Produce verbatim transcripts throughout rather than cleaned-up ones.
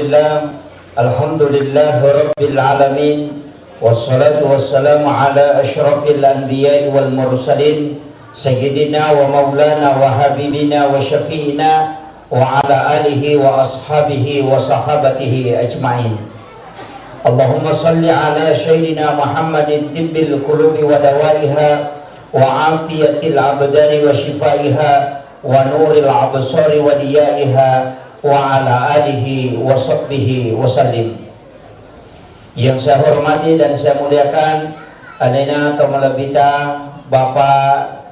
Alhamdulillah, Alhamdulillah Rabbil Alamin. Wassalatu wassalamu ala asyrafil anbiya'i wal mursalin, Sayyidina wa maulana wa habibina wa syafi'ina wa ala alihi wa ashabihi wa sahabatihi ajma'in. Allahumma salli ala Sayyidina Muhammadin tibbil qulubi wa dawaiha wa afiyatil abdani wa shifaiha wa nuril absari wa diyaiha wa ala alihi wa sahbihi wa sallim. Yang saya hormati dan saya muliakan, anena to malebbita Bapak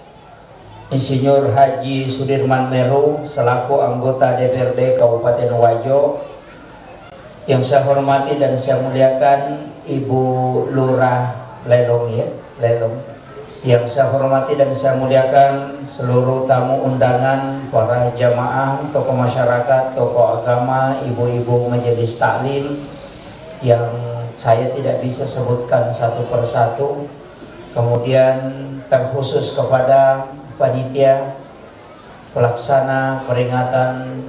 Insinyur Haji Sudirman Meru selaku anggota D P R D Kabupaten Wajo. Yang saya hormati dan saya muliakan Ibu Lurah Lelong, ya, Lelong. Yang saya hormati dan saya muliakan seluruh tamu undangan, para jamaah, tokoh masyarakat, tokoh agama, ibu-ibu majelis taklim yang saya tidak bisa sebutkan satu persatu. Kemudian terkhusus kepada panitia pelaksana peringatan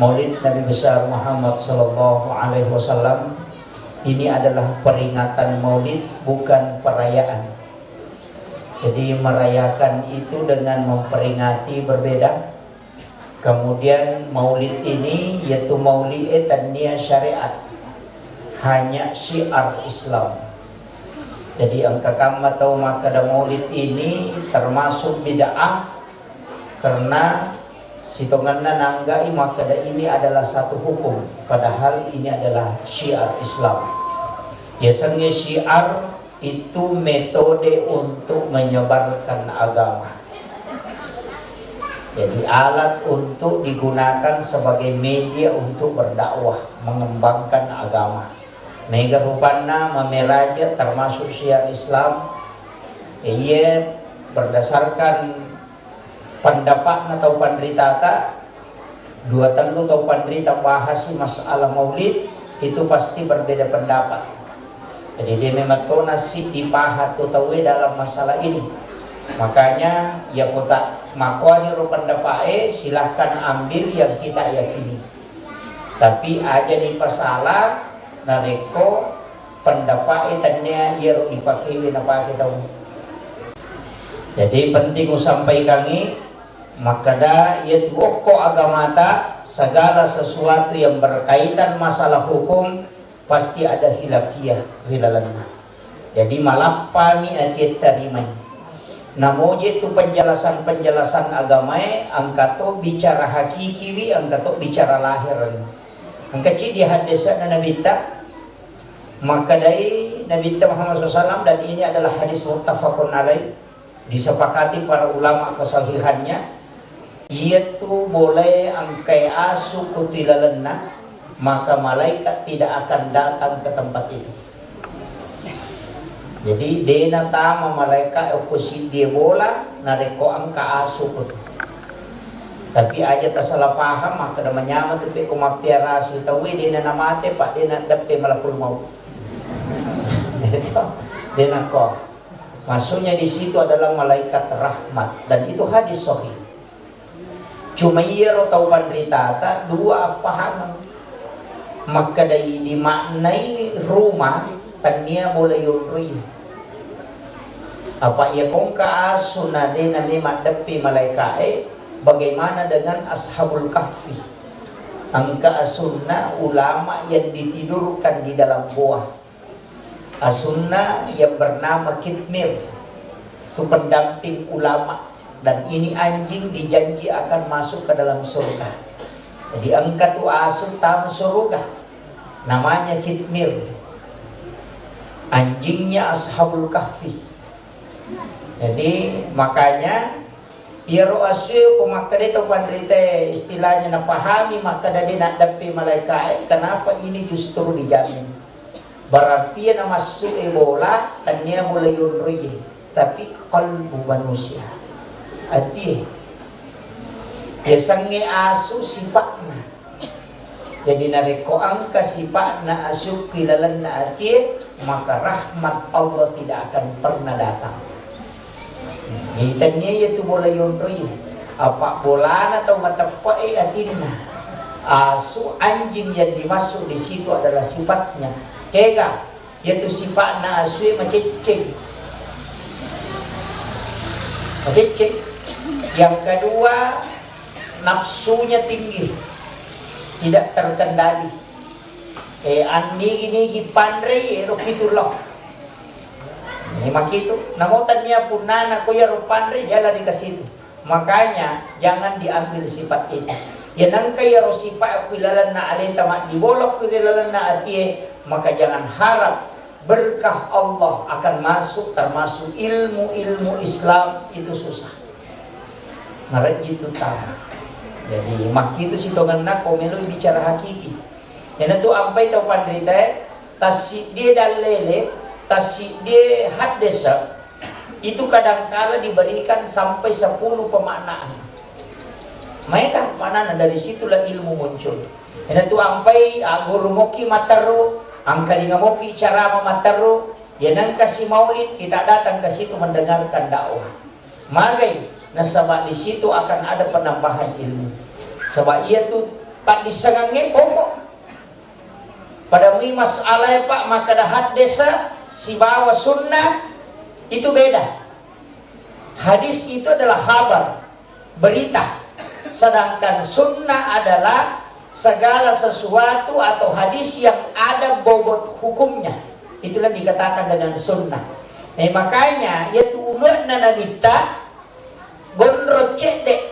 Maulid Nabi Besar Muhammad sallallahu alaihi wasallam. Ini adalah peringatan Maulid, bukan perayaan. Jadi, merayakan itu dengan memperingati berbeda. Kemudian, Maulid ini yaitu Maulid, eh, tania syariat, hanya syiar Islam. Jadi, engka kamma tau makkeda Maulid ini termasuk bid'ah, karena sitongenna nanggai makkeda ini adalah satu hukum, padahal ini adalah syiar Islam. Yasengnge syiar itu metode untuk menyebarkan agama. Jadi, alat untuk digunakan sebagai media untuk berdakwah, mengembangkan agama. Mega rupanna mameraja termasuk syiar Islam. Iya, berdasarkan pendapatna tau panritata, dua tellu tau panrita bahasi masalah Maulid, itu pasti berbeda pendapat. Jadi, de memang tona siddi paham tu tauwe dalam masalah ini. Makanya, ya kota makoani ro pendapat e, silahkan ambil yang kita yakini. Tapi aja ni pasala narekko pendapat e tania iyaro ipakewe napake tau. Jadi, penting usampaikangi, makkeda, iyatu okko agamata, segala sesuatu yang berkaitan masalah hukum, pasti ada khilafiyah ri lalenna. Jadi, malappami ati tarimai. Namoje tu penjelasan-penjelasan agamae, engka to bicara hakikiwi, engka to bicara lahir. Engka cidi hadisna Nabitta, makkedai Nabitta Muhammad sallallahu alaihi wasallam, dan ini adalah hadis muttafaqun alaih, disepakati para ulama kesahihannya, iyatu bolae engkae asu ku tilalenna, maka malaikat tidak akan datang ke tempat itu. Jadi, de natama malaikat okko siddie bola narekko engka asu ku tu. Tapi aja tasala paham, makkeda manyameng tu pekko mappiara asu tauwe, de na namate, pak, de na deppe malakul maut. De nakko. Maksudnya di situ adalah malaikat rahmat, dan itu hadis sahih. Cuma iyaro tau panritata dua appahangeng. Makkedai dimaknai ruma, tania bola yonroi. Apa iya kongka asu na de na memang deppe malaikae, bagaimana dengan Ashabul Kahfi? Engka asunna ulama yang ditidurkan di dalam goa. Asunna yang bernama Kitmir, itu pendamping ulama. Dan ini anjing dijanji akan masuk ke dalam surga. Jadi, engka tu asu tama surga. Namanya Kitmir. Anjingnya Ashabul Kahfi. Jadi, makanya iyaro asu ko makkeda to panrita, istilahnya napahami makkeda de naddeppe malaikae, kenapa ini justru dijamin? Berarti iya namassu e bola, tania bola yonroi, tapi qalbu manusia. Atie. Yasengnge asu sipa'na. Jadi, narekko engka sipa'na asu ki lalenna atie, maka rahmat Allah tidak akan pernah datang. Jadi, tania iya tu bola yonroi. Apa bolana tau mateppe'e atinna. Asu, anjing yang dimaksud di situ adalah sifatnya. Kega, yaitu sifatna asue macecceng. Macecceng. Yang kedua, nafsunya tinggi. Tidak terkendali. Eh, annigi-nigi panrei, ero pitu lao. Ini makitu. Namo tania punnana ko iyaro panrei, dia lari ke situ. Makanya, jangan diambil sifat itu. Ya, nengka iyaro sifat ku ilalenna aleta maddibolok ku ilalenna atie, maka jangan harap berkah Allah akan masuk, termasuk ilmu-ilmu Islam itu susah. Marejji tu tama. Jadi, makkitu sitongenna ko melo bicara hakiki. Iyanatu ampai tau panritae, tassiddie dallele, tassiddie haddesa, itu kadangkala diberikan sampai sepuluh pemaknaan. Maega maknana, dari situlah ilmu muncul. Iyanatu ampai, ah, guru moki matteru, angkalinga moki carama matteru, ya nengka si maulid, kita datang ke situ mendengarkan dakwah. Magai, nasaba di situ akan ada penambahan ilmu. Saba iyatu paddissengangnge pokok. Pada mui masalah, Pak, makkeda haddesa sibawa sunnah itu beda. Hadis itu adalah khabar, berita. Sedangkan sunnah adalah segala sesuatu atau hadis yang ada bobot hukumnya. Itulah dikatakan dengan sunnah. Eh, makanya, yaitu uluanna nabitta, gondrong cedde,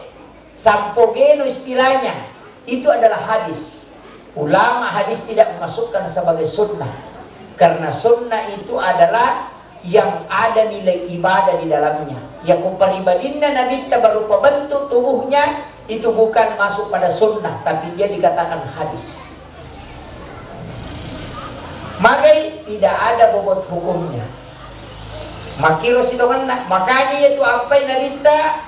sampo geno istilahnya, itu adalah hadis. Ulama hadis tidak memasukkan sebagai sunnah. Karena sunnah itu adalah yang ada nilai ibadah di dalamnya. Ya, ku pribadinna nabitta berupa bentuk tubuhnya, itu bukan masuk pada sunnah, tapi dia dikatakan hadis. Magai tidak ada bobot hukumnya. Makkiro sitongenna, makanya itu ampai nabitta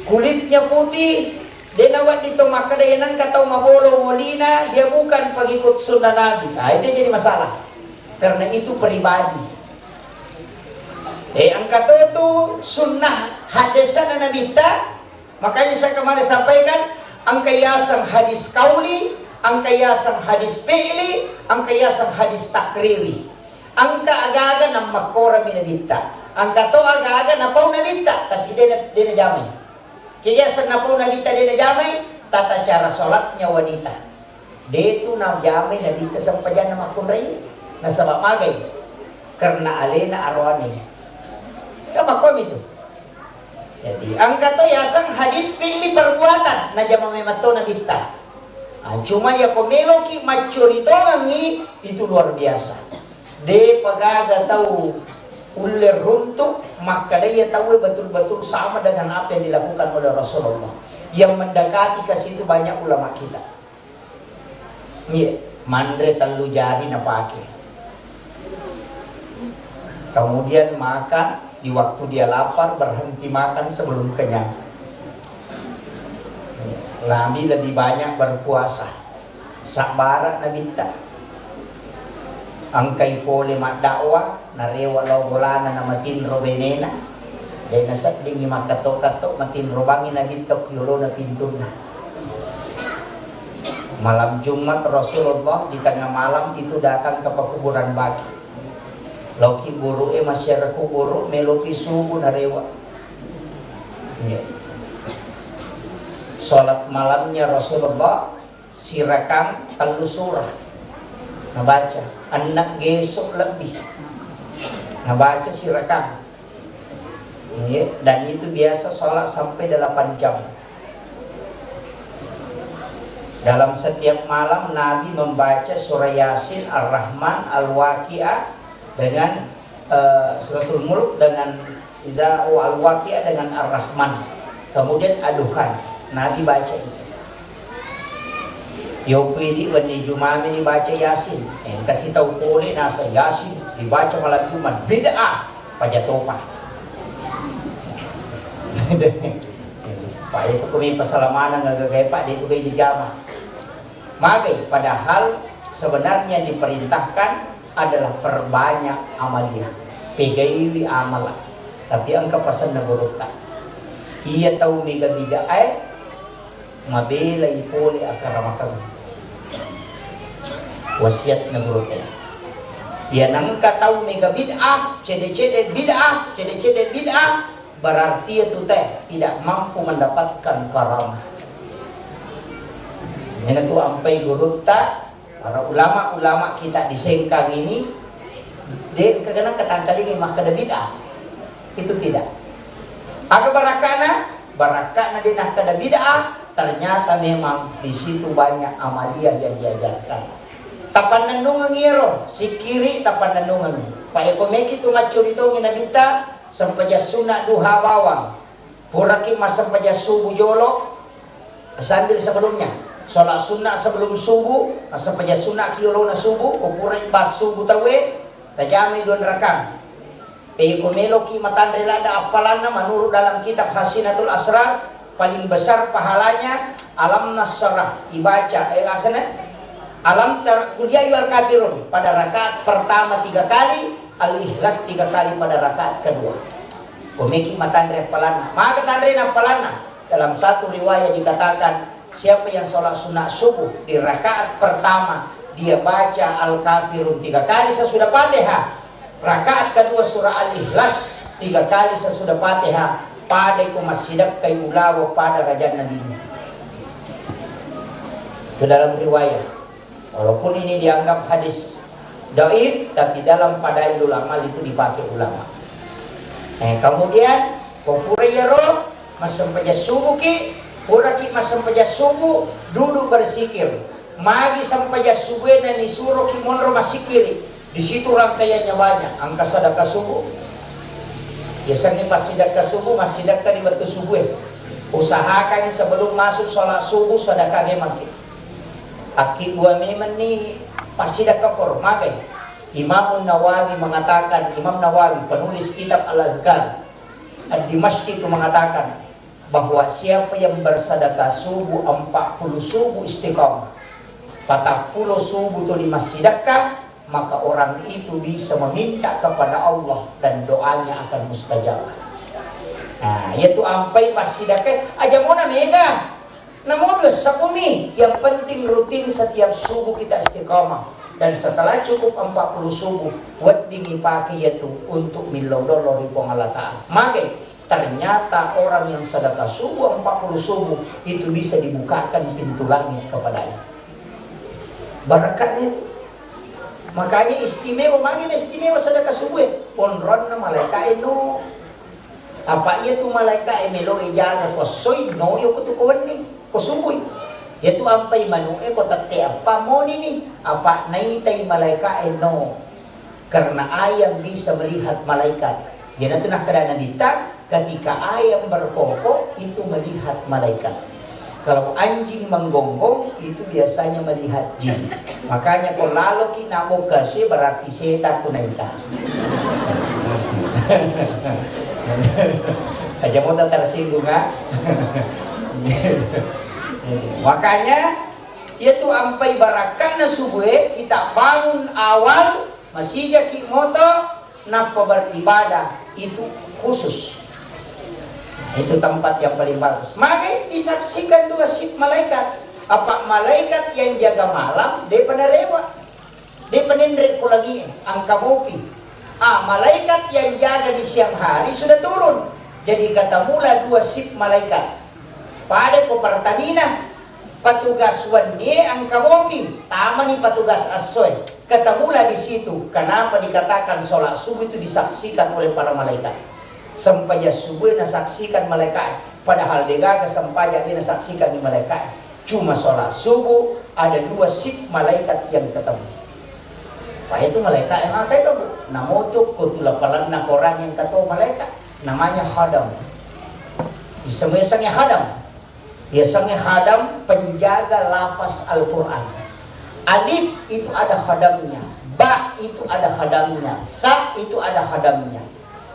kulitnya putih, de nawedding to makkeda, "Iya nengka tau mabolo wolina, dia bukan pengikut sunnah Nabi." Ah, itu jadi masalah. Karena itu pribadi. Eh, engka to tu sunnah haddesana nabitta, makanya saya kemarin sampaikan, engka yaseng hadis kauli, engka yaseng hadis fi'li, engka yaseng hadis takriri. Engka aga-aga nammakkorami nabitta, engka to aga-aga napau nabitta, tapi de na-, de najamai. Ke yaseng napau nabitta de najamai, tata cara sholatnya wanita. De tu najamai nabitta sempajanna makkunrai, nasaba magai, karena alena aroane. Kan makkuami tu. Jadi, engka to yaseng hadis fi'li perbuatan, najama memang to nabitta. Ah, cuma yako meloki maccori tongengi, itu luar biasa. De pagaga tau ulle runtuk, makkeda iya tauwe betul-betul sama dengan apa yang dilakukan oleh Rasulullah. Yang mendekati ke situ banyak ulama kita. Iya, manre tellu jari napake. Kemudian makan di waktu dia lapar, berhenti makan sebelum kenyang. Nabi lebih banyak berpuasa. Sabbara nabitta. Engkai pole maddakwah, narewa lao bolana namatinro benena. De naseddingi makketto-ketto, matinro bangi nabitta ki olona pintunna. Malam Jumat Rasulullah di tengah malam itu datang ke pekuburan Baqi. Laoki buru'e massiara kuburu, meloki subuh narewa. Iya. Salat malamnya Rasulullah sirakang tellu surah nabaca, enneng geso lebbi nabaca sirakang. Iya, dan itu biasa salat sampai delapan jam. Dalam setiap malam Nabi membaca surah Yasin, Ar-Rahman, Al-Waqiah dengan, eh, Suratul Mulk dengan Iza, oh, Al-Waqiah dengan Ar-Rahman. Kemudian Ad-Dukhan. Nabi baca itu. Yopi di wenni Jumami dibaca Yasin. Eh, kasih tahu pole nasa Yasin dibaca malam Jumat. Bid'ah. Pajatopa. Pak, itu kami pasalamana ngagagai, Pak, dia itu kayak dijama. Magai, padahal sebenarnya diperintahkan adalah perbanyak amaliah. Pegaiwi amala. Tapi engka pasenna gurutta. Iya tau mega bid'ah, eh, mabelai pole akaramakeng. Wasiatna gurutta. Iya nengka tau mega bid'ah, cede-cede bid'ah, cede-cede bid'ah, berarti itu teh tidak mampu mendapatkan karamah. Ini tuh ampai gurutta, para ulama-ulama kita di Sengkang ini, de' kaganang katangkalingi makkeda bid'ah. Itu tidak. Aga barakkana? Barakkana de' nakkeda bid'ah, ternyata memang di situ banyak amaliyah yang diajarkan. Tapannennungeng iyaro, sikkiri tapannennungeng. Pak, eko meki tu maccuri tongi Nabitta, sempajang sunna duha bawang. Puraki massempajang subuh jolo, sambil sebelumnya. Sholat sunnah sebelum subuh, massempajang sunna ki yolona subuh, ko purai bas subuh tauwe, tajamai dua rakang. Peko meloki matanre ladda appalanna, menurut dalam kitab Hasinatul Asrar, paling besar pahalanya Alam Nasrah ibaca, eh, asana? Alam tar-, Qul ya ayyuhal kafirun pada rakaat pertama tiga kali, Al-Ikhlas tiga kali pada rakaat kedua. Komeki matanre appalanna. Maka tanre appalanna. Dalam satu riwayat dikatakan, siapa yang sholat sunat subuh di rakaat pertama, dia baca Al-Kafirun tiga kali sesudah Fatihah, rakaat kedua surah Al-Ikhlas tiga kali sesudah Fatihah, pada iko massidakkai ulawa pada rajanna lino. Itu dalam riwayat. Walaupun ini dianggap hadis dhaif, tapi dalam fadailul amal itu dipakai ulama. Eh, kemudian, ko pura iyaro, massempajang subuh ki, puraki massempajang subuh, duduk berzikir. Magi sempajang subuh na nisuroki monro massikiri. Di situ rangkaiannya banyak, engka sedekah subuh. Biasanya pas sedekah subuh, massidekka di waktu subuh. Usahakan sebelum masuk sholat subuh, sedekah memang ki. Akkibbua memenni passidakka koro, magai. Imam Nawawi mengatakan, Imam Nawawi, penulis kitab Al-Azkar Ad-Dimashqi itu mengatakan bahwa siapa yang bersedekah subuh empat puluh subuh istiqamah, patappulo subuh tuli massidakka, maka orang itu bisa meminta kepada Allah dan doanya akan mustajab. Nah, yaitu ampai passidakka, aja mona mega. Namo dua sabumi, yang penting rutin setiap subuh kita istiqamah. Dan setelah cukup empat puluh subuh, wedding ipake yaitu untuk millau dolo ri Puang Allah Ta'ala. Maka ternyata orang yang sedekah subuh empat puluh subuh itu bisa dibukakan pintu langit kepadanya. Barakatnya itu. Makanya istimewa, mangin istimewa sedekah subuh. Onronna malaika eno. Apa iya tu malaika e melo e jaga ko soi no yo ko tu ko wenni, ko subui. Iya tu ampai manu e ko tette apa moni ni, apa naitai malaika e no. Karena ayam bisa melihat malaikat. Iya natu nakkeda Nabitta, ketika ayam berkokok itu melihat malaikat. Kalau anjing menggonggong, itu biasanya melihat jin. Makanya ko laloki nabokka sue, berarti setan tu naita. Aja mota tersinggung, ha? Makanya, iya tu ampai barakatna subue, kita bangun awal, masijaki moto, nappa beribadah itu khusus. Itu tempat yang paling bagus. Maka disaksikan dua shift malaikat. Apa malaikat yang jaga malam, dia pada rewa. Dia penenre ko lagi, angka mopi. Ah, malaikat yang jaga di siang hari sudah turun. Jadi katamulah dua shift malaikat. Pada ko Pertamina, petugas wennie angka mopi, tamani petugas essoe. Ketemulah di situ, kenapa dikatakan sholat subuh itu disaksikan oleh para malaikat. Sempajang subuh nasaksikan malaikat, padahal degaga sempajang nasaksikan di malaikat. Cuma sholat subuh, ada dua shift malaikat yang ketemu. Pak itu malaikat yang makai to, Bu. Namotuk ko tu lapalanna korang yang kato malaikat. Namanya khadam. Iseng-isengnya khadam. Biasanya khadam penjaga lafaz Al-Quran. Alif itu ada khadamnya, ba itu ada khadamnya, ta itu ada khadamnya.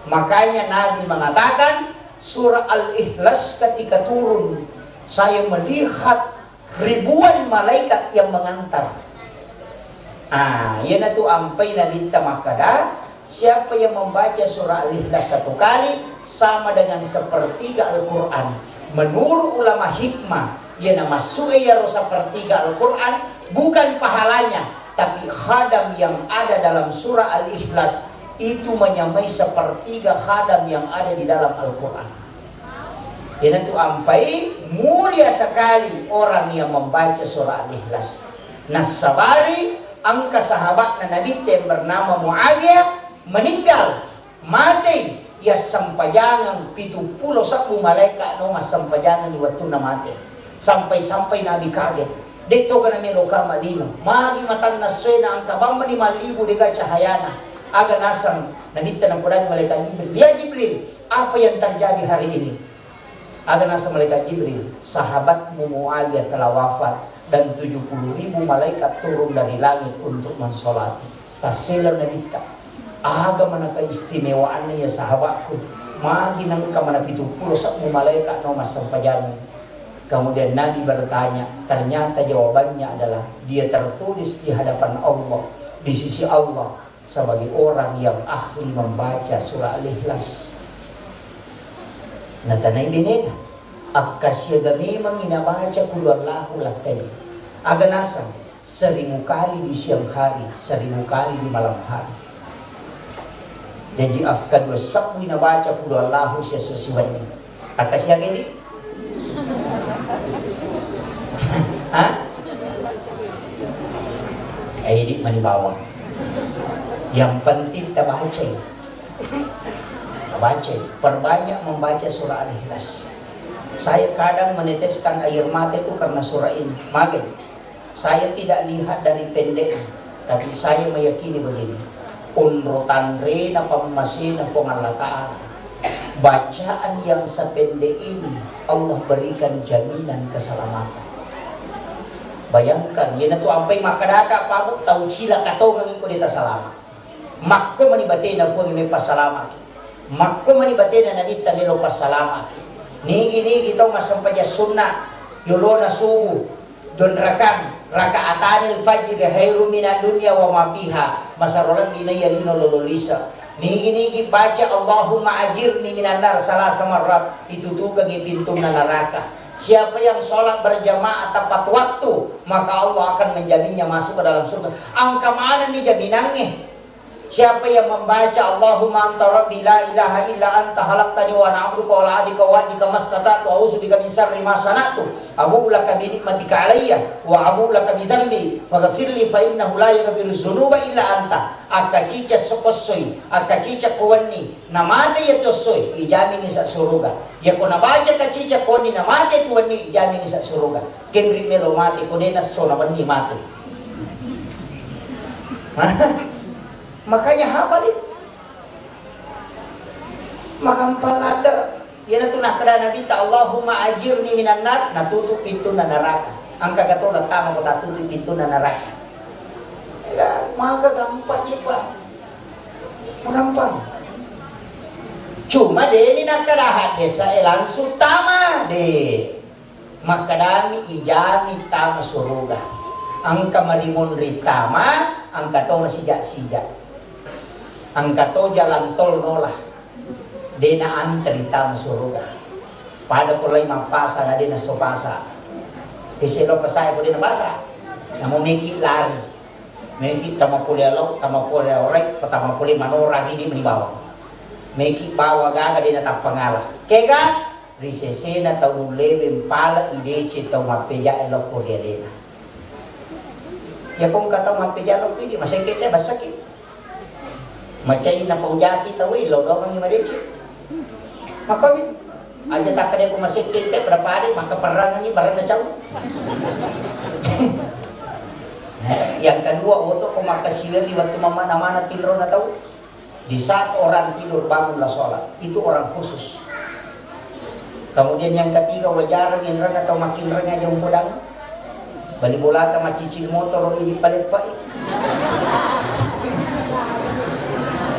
Makanya Nabi mengatakan, surah Al-Ikhlas ketika turun, saya melihat ribuan malaikat yang mengantar. Ah, iyanatu ampai Nabitta makkada, siapa yang membaca surah Al-Ikhlas satu kali, sama dengan sepertiga Al-Quran. Menurut ulama hikmah, Iya namassu'e iyaro sepertiga Al-Quran, bukan pahalanya, tapi khadam yang ada dalam surah Al-Ikhlas itu menyamai sepertiga khadam yang ada di dalam Al-Quran. Iyanatu ampai mulia sekali orang yang membaca surah Al-Ikhlas. Nassabari engka sahabatna Nabitta yang bernama Muawiyah meninggal. Matei, yassempajangeng pitu pulo sebbu malaeka no massempajangeng di wettunna mate. Sampai-sampai Nabi kaget. De' toga namelo kama lino. Magi matanna essoe na engka bammani mallibu de'ga cahayana. Aga naseng Nabitta napodangi malaikat Jibril, "Ya Jibril, apa yang terjadi hari ini?" Aga naseng malaikat Jibril, "Sahabatmu Muawiyah telah wafat dan tujuh puluh ribu malaikat turun dari langit untuk mensolati." Tassela Nabitta, "Aga mana keistimewaanna ya sahabatku? Magi nengka mana pitu pulo sebbu malaeka no massempajang?" Kemudian Nabi bertanya, ternyata jawabannya adalah dia tertulis di hadapan Allah, di sisi Allah, sebagai orang yang ahli membaca surah Al-Ikhlas. Natanai benena, "Akkasiaga memangngi nabaca Qul Huwallahu lakkai? Aga naseng, seribu kali di siang hari, seribu kali di malam hari." Jaji, akka dua sebbu nabaca Qul Huwallahu siesso siwenni. Akkasiaga ini? Hah? Eh, ini mani bawang. Yang penting tabacai. Tabacai. Perbanyak membaca surah Al-Ikhlas. Saya kadang meneteskan air mata itu karena surah ini. Magai. Saya tidak lihat dari pendeknya, tapi saya meyakini begini, onro tanrena pammasena Puang Allah Ta'ala, bacaan yang sependek ini Allah berikan jaminan keselamatan. Bayangkan, iyanatu ampai makkadaka, Pak Bu, tau cilaka tongeng iko de' tasalama. Makko mani batena Puang mepassalamaki. Makko mani batena Nabitta melo passalamaki. Nigi-nigi tau massempajang sunna yolona subuh, don rakang, rakaatanil fajri khairum minad dunya wa ma fiha. Masaro lebbi naiya lino lolo lise. Nigi-nigi baca Allahumma ajirni minan nar salasa marrat, itutukangi pintunna neraka. Siapa yang sholat berjamaah tepat waktu, maka Allah akan menjaminnya masuk ke dalam surga. Engka manenni jaminangnge. Siapa yang membaca Allahumma anta rabbi la ilaha illa anta khalaqtani wa ana abduka wa ana ala ahdika wa wa'dika mastata'tu a'udzu bika min syarri ma sana'tu abu'u laka bi ni'matika alayya wa abu'u laka bi dzanbi faghfirli fa innahu la yaghfiru dzunuba illa anta. Akkacica sokkossoi, akkacica ko wenni, namate iya tu essoi, ijamingi sa suruga. Yako nabaca kacica ko wenni namate tu wenni, ijamingi sa suruga. Kenri melo mate ko de' naesso na wenni mate. Makanya hafal itu. Magampang ladde. Iyanatu nakkeda Nabitta, "Allahumma ajirni minan nar," natutup pintunna neraka. Engka gato lettama ko tatutup pintunna neraka. Ya, maka gampang ji, Pak. Magampang. Cuma de'ni nakkeda haddesae langsung tama, de'. Makkedami ijami tama suruga. Engka marimunri tama, engka to masija-sija. Engka to jalan tol nola. De' naantri tama suruga. Pada ko lai mappasa na de' naesso pasa. Ese lo pasae ko de' napasa. Namo meki lari. Meki tama pole alo, tama pole orai, tama pole manora idi meni bawang. Meki bawa gaga de' natappa ngala. Kega? Ri sesena tau nulleweng pale ideceng tau mappejae lokko ri alena. Yako engka tau mappeja lokko idi, masekke te bassaki. Macai napaujaki tau e, lao doangengngi madeceng. Makkomi, aja takkeda ko masekke te pada-pada makkaperrangengngi barenna cau. Yang kedua, oto ko makkasiweng ri wettu mamana-mana tinrona tau. Di saat orang tidur, bangunlah sholat. Itu orang khusus. Kemudian yang ketiga, wajareng inrenna tau makkinreng aja umpodang. Bali bolata maccicing motoro idi paleppai.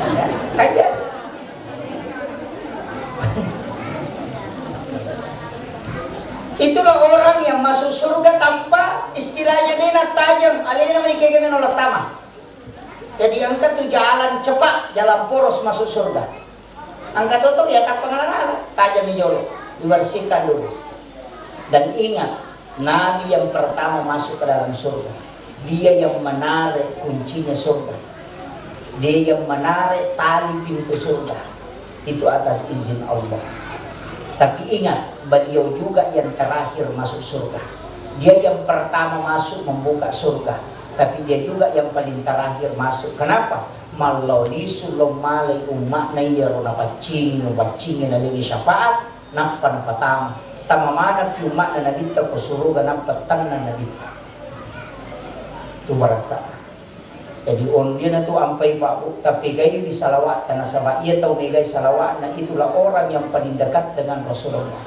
Ya, kan ya? Itulah orang yang masuk surga tanpa istilahnya de' nattajeng, alena mani kega meno lattama. Jadi engka tu jalan cepat, jalan poros masuk surga. Engka to tau iya tappa ngala-ngala, tajami jolo, dibersihkan dulu. Dan ingat, Nabi yang pertama masuk ke dalam surga. Dia yang menarik kuncinya surga. Dia yang menarik tali pintu surga. Itu atas izin Allah. Tapi ingat, beliau juga yang terakhir masuk surga. Dia yang pertama masuk membuka surga, tapi dia juga yang paling terakhir masuk. Kenapa? Mallao lisu lao malai umma'na iyaro napaccingi, napaccingi nalengi syafaat, nappa napatama. Tama manappi umma'na Nabitta ko suruga, nappa tenna Nabitta. Tu barakka. Jadi, ondiana tu ampai Pak Bu, tapegaiwi salawa'ta, nasaba iya tau megai salawa'na itulah orang yang paling dekat dengan Rasulullah.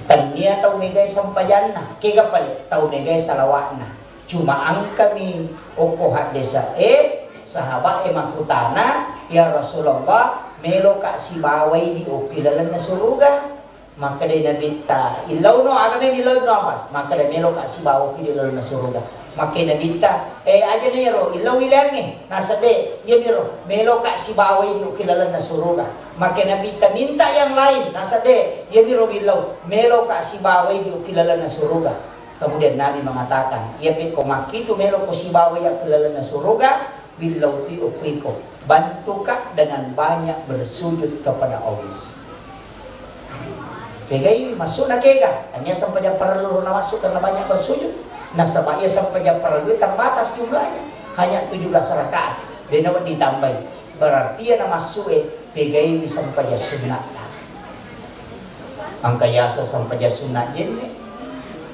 Tennia tau megai sempajanna, kega pale tau megai salawa'na. Cuma engkami okko haddesa e, sahabat e makkutana, "Ya Rasulullah, meloka sibawai di okki lalenna suruga?" Makkedai Nabitta, "Illauno, aga memillau Ibnu Abbas?" Makkeda, "Meloka sibawaki di lalenna suruga." Makke Nabitta, "Eh, aja na iyaro, illau wileangnge." Nasaba de, iyamiro, "Meloka sibawai di okki lalenna suruga." Makke Nabitta, "Minta yang lain." Nasaba de, iyamiro willau, "Meloka sibawai di okki lalenna suruga." Kemudian Nabi mengatakan, "Iya pekko makkitu meloko sibawai okki lalenna suruga, Billau ti okko iko, bantuka dengan banyak bersujud kepada Allah." Pegai massu'na kega, tania sempajang parellu ro namassu karena banyak bersujud. Nasaba iya sempajang parellu terbatas jumlahnya, hanya tujuh belas rakaat. Dena ditambai. Berarti iya namassu e, pegaiwi sempajang sunnah. Engka yaseng sempajang sunna jenne,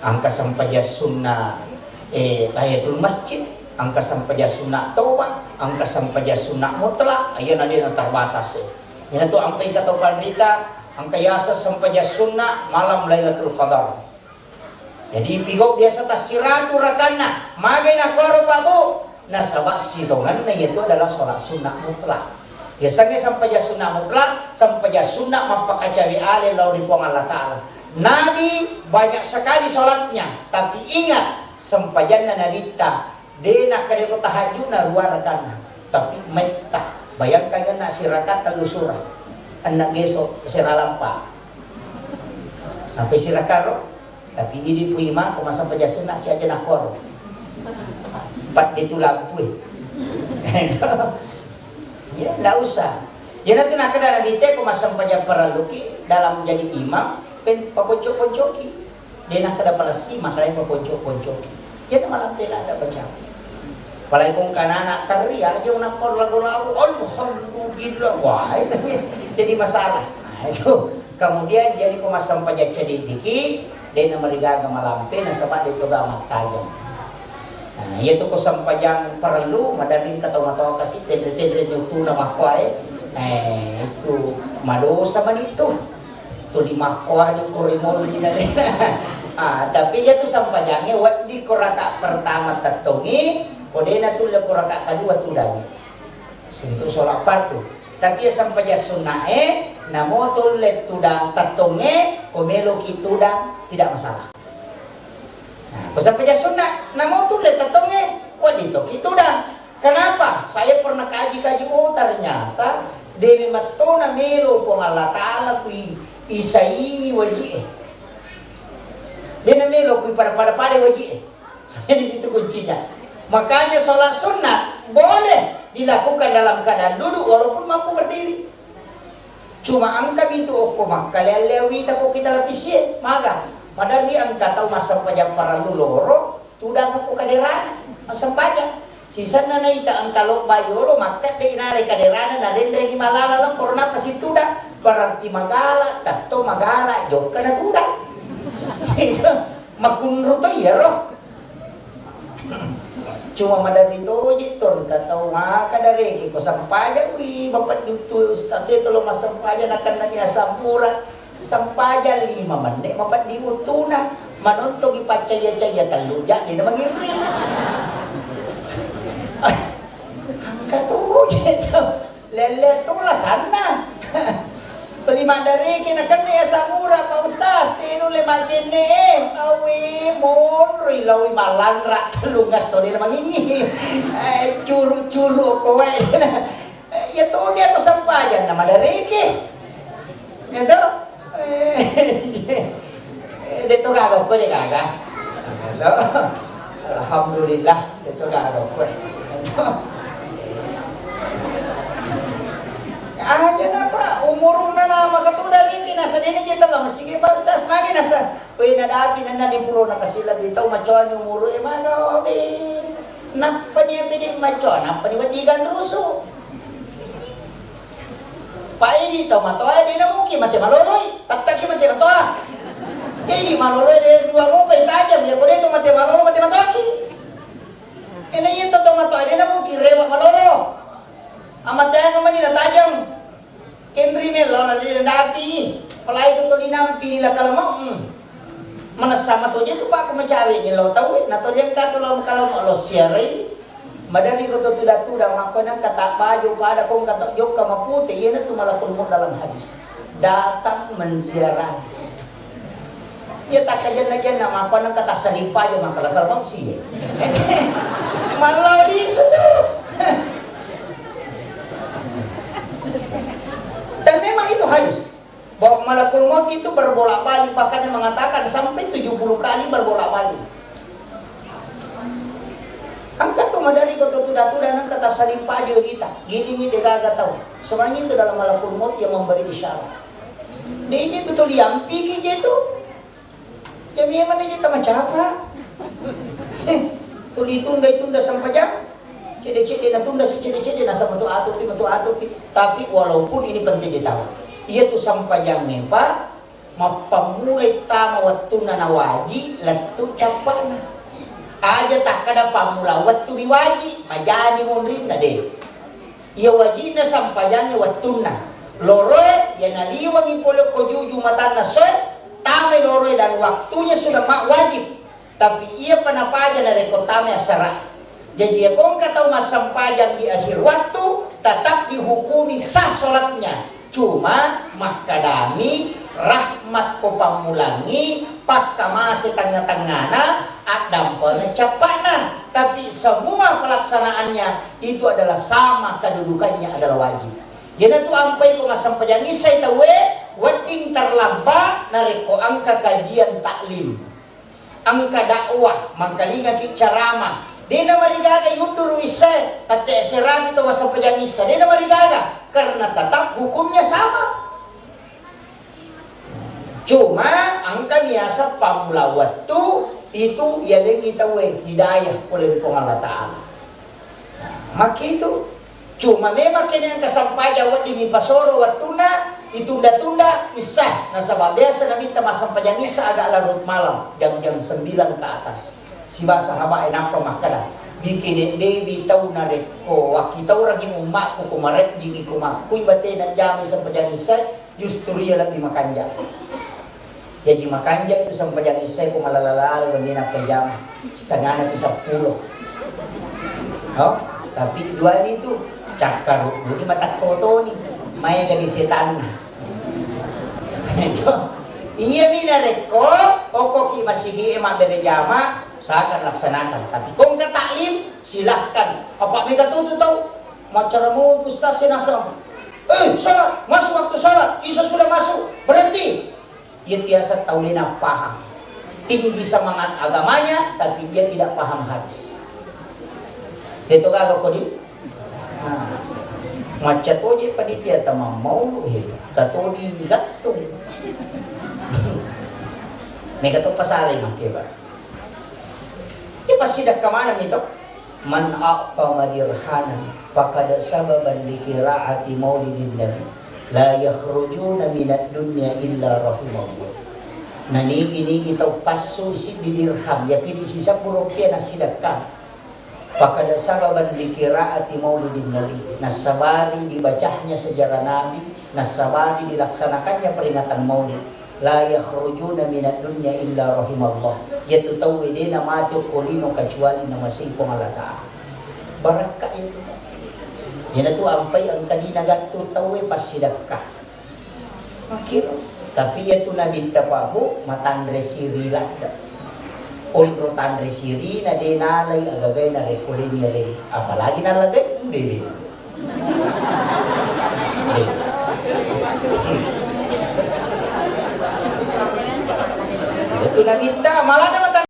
engka sempajang sunna, eh, tahiyatul masjid, engka sempajang sunna toba, engka sempajang sunna mutlak, iyana de' na terbatas, eh. Iyana tu ampai engka tau panrita, engka yaseng sempajang sunna malam Lailatul Qadar. Jadi, pigau biasa tassiratu rakanna. Magai nakkoro, Pak, Bu? Nasaba sitongenna iyatu adalah sholat sunnah mutlak. Yasengnge sempajang sunnah mutlak, sempajang sunnah mappakacawe ale lao ri Puang Allah Ta'ala. Nabi banyak sekali sholatnya, tapi ingat, sempajanna Nabitta, de' nakkeda ko tahajudna rua rakanna, tapi metta. Bayangkan, enna siraka tellu surah, enna geso sera lampa. Sampai siraka ro? Tapi idi pui mako massempajang sunna ki aja nakoro. Empat itu lampu, eh. Ya, ndak usah. Iyana tu nakkeda Nabitta ko massempajang parellu ki dalam jadi imam, pen-, paponco-poncoki. De' nakkeda palessi, makanya paponco-poncoki. Iyana malam tela ada baca. Apalagi ko engka anak-anak terri, aja nakkoro lagu-lagu, "Alhamdulillah." Wah, itu jadi masalah. Nah, itu. Kemudian, jadi ko massempajang ceddi ki, de' namarigaga malampe, nasaba de' toga mattajeng. Nah, iyatu ko sempajang parellu, maderri engka tau matoa kasi, tenre-tenre ni utuna makkuae. Eh, itu madosa mani tu. Tuli makkuani ko rimolli na de'. Ah, tapi iyatu sempajangnge wedding ko raka pertama tettongi, ko de' natulle ko raka kedua tudang. Untuk sholat fardu. Tapi iya sempajang sunnae, namo tulle tudang tettongnge, ko meloki tudang, tidak masalah. Nah, ko sempajang sunna, namo tulle tettongnge, wedding toki tudang. Kenapa? Saya pernah kaji-kaji, oh, ternyata de' memettona melo Puang Allah Ta'ala kui isaini waji'e. De' namelo kui pada-pada-pada waji'e. Di situ kuncinya. Makanya sholat sunat boleh dilakukan dalam keadaan duduk walaupun mampu berdiri. Cuma engka mitu okko makkaleang-leang wita ko kita lapisie, maga. Maderri engka tau massempajang parellu loro, tudang okko kaderana, massempajang. Sisenna naita engka lobba yolo, makkedde inalai kaderana, narenrengi malala lo, korona pasi tudang. Berarti magala, tetto magala, jokka na tudang. Makunru to iyaro. Cuma maderri toje to engka tau maka dareke ko sempajang, wi, mapeddi uttu ustaz e tolo massempajang nakenna ni asam urat. Sempajang lima menne mapeddi uttuna. Manontongi paccaya-caya tellu jam de' namangirri. Engka toje to. Lelle tu lasanna. Tuli maddariki nakenna asam urat, Pak Ustaz, tinulle majjenne e. Awi, monri lawi malanra tellungesso de' namangingi. Eh, curu-curu okko wae. Eh, iya tomi ko sempajang na maddariki. Iya to? Eh, de' to gaga okko de' gaga. Alhamdulillah, itu dah ada kue. Aja napa umuruna na maka tu dari kina sedini kita lah masih Pak Ustaz magi nasa. Weh, nadapi nana di pulau na kasih lebih tahu macam umur e maga obi. Napa ni bede macam, napa ni wedi gan rusu. Paidi tau matoa, de' namuki mate maloloi, tattaki mate matoa. Jadi maloloi de' dua mopa tajam, ya kode to mate malolo, mate matoaki. Ena iya to matoa de' namuki rewa malolo. Amateang mani na tajam. Kenri melo na de' napi. Palai to linampi la kalamau. Manessa matoje tu Pak ko macawe ni lo tau, na to diangkat lo kalau mau lo siarai. Madari ko to tuda-tuda, makko nang kata baju pada kong kata jokka mapute, iya na tu malakul maut dalam hadis. Datang menziarah. Iya takkajenna-jenna, makko nang kata salipa aja, maka lakal mau sih. Malau di situ. Dan memang itu hadis. Bahwa malakul maut itu berbolak-balik, bahkan yang mengatakan sampai tujuh puluh kali berbolak-balik. Angka tu madari ko to tuda-tuda nang kata saling pajo rita. Gini ni degaga tau. Sebenarnya itu dalam malakul maut yang memberi isyarat. Dia itu tuh diampiki je tu. Ya memang aja kita macapa. Tuli tunda-tunda sampajang. Cede-cede na tunda si cede-cede na sama tu atupi, tu atupi. Tapi walaupun ini penting ditahu. Iya tu sampajang mempa mappammulai tama wettunna na waji lettu cappana. Aja takkada pammula wettu ri waji, majani monrinna de. Iya wajinna sampajangnge wettunna. Loroe, iya naliwengi pole ko juju matanna soe, tamai loroe dan waktunya sudah ma-, wajib. Tapi iya pa napaja narekko tamai assara. Jaji iya ko engka tau massempajang di akhir waktu, tetap dihukumi sah sholatnya. Cuma makkadami rahmat ko pammulangi, pakkamase tengnga-tengngana, addampengeng cappa'na. Tapi semua pelaksanaannya itu adalah sama, kedudukannya adalah wajib. Iyanatu ampai ko massempajang issai tauwe, wedding terlambat narekko engka kajian taklim, engka dakwah, mangkalingaki ceramah, de namarigaga yunduru issae, tette serami to massempajang issa, de namarigaga, karena tetap hukumnya sama. Cuma engka biasa pammula wettu itu yalengngi tauwe hidayah pole ri Puang Allah Ta'ala. Makitu. Cuma memang kene engka sampajang wedding ipasoro wettunna, itunda-tunda issa. Nasaba biasa Nabitta massempajang issa agak larut malam, jam-jam sembilan ke atas. Siba sahabat e nappa makkada, "Bikene dewi tau narekko wakkitaurangi ummakku ko marejjingi ko makkui batena jami sempajang issa." Justru iya lebbi makanja. Jaji makanja itu sempajang issa ko malala-lala wenni nappa jama. Setengana pi seppulo. Oh, tapi dua ni tu cakkaruddu ni matakko toni. Maega ni setanna. Iya mi narekko okkoki masigi e mabbere jama, silakan laksanakan. Tapi ko engka taklim, silahkan. Apa mega tutu tau? Maccara mo ustaz e naseng. Eh, salat, masuk waktu salat, Isya sudah masuk, berhenti. Iya tiasa tau lena paham. Tinggi semangat agamanya, tapi dia tidak paham hadis. Itu kagak kodi? Nah, macca toje panitia tamang maulu he, tatodi gattung. Mega to pasale make, Pak. Iya passidakka maneng mi to. Man a'tama dirhanan faqad sababan li qira'ati maulidin nabi. La yakhrujuna minad dunya illa rahimallah. Nanigi-nigi tau passu siddi dirham, yakini sisebbu rupiah nassidakka. Faqad sababan li qira'ati maulidin nabi. Nassabari dibacanya sejarah Nabi, nassabari dilaksanakannya peringatan maulid. La yakhrujuna minad dunya illa rahimallah. Iyatu tauwe de namate okko lino kecuali namasei Puang Allah Ta'ala. Barakka itu. Iyanatu ampai engka dina gattu tauwe passidakka. Makkiro. Tapi iyatu Nabitta Pak Bu, matanre siri ladde. Onro tanre sirina de nalai agagai narekko leni alai. Apalagi nalagai, de. Itu Nabitta, malah ada mata